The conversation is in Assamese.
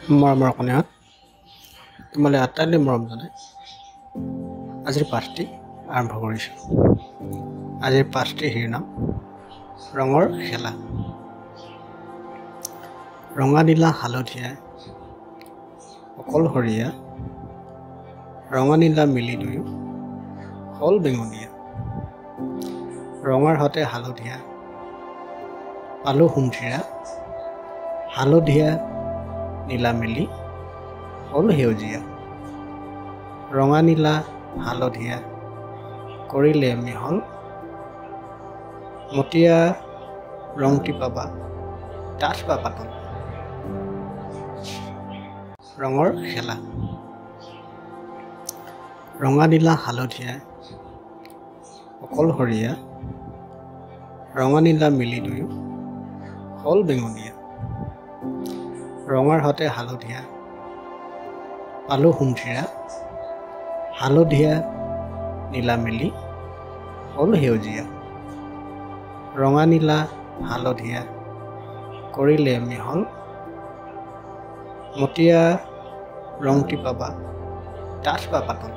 মৰমৰ কণিহঁত, তোমালৈ আটাইলৈ মৰম জনাই আজিৰ পাঠটি আৰম্ভ কৰিছোঁ। আজিৰ পাঠটিৰ শিৰোনাম ৰঙৰ খেলা। ৰঙা, নীলা, হালধীয়া অকলশৰীয়া, ৰঙা নীলা মিলি দুয়ো হ'ল বেঙুনীয়া। ৰঙাৰ সতে হালধীয়া পালোঁ সোমথিৰা, হালধীয়া নীলা মিলি হ'ল সেউজীয়া। ৰঙা, নীলা, হালধীয়া কৰিলে মিহল, মটীয়া ৰংটি পাবা ডাঠ বা পাতল। ৰঙৰ খেলা। ৰঙা, নীলা, হালধীয়া অকলশৰীয়া, ৰঙা নীলা মিলি দুয়ো হ'ল বেঙুনীয়া। ৰঙাৰ সতে হালধীয়া পালোঁ সোমথিৰা, হালধীয়া নীলা মিলি হ'ল সেউজীয়া। ৰঙা, নীলা, হালধীয়া কৰিলে মিহল, মটীয়া ৰংটি পাবা ডাঠ বা পাতল।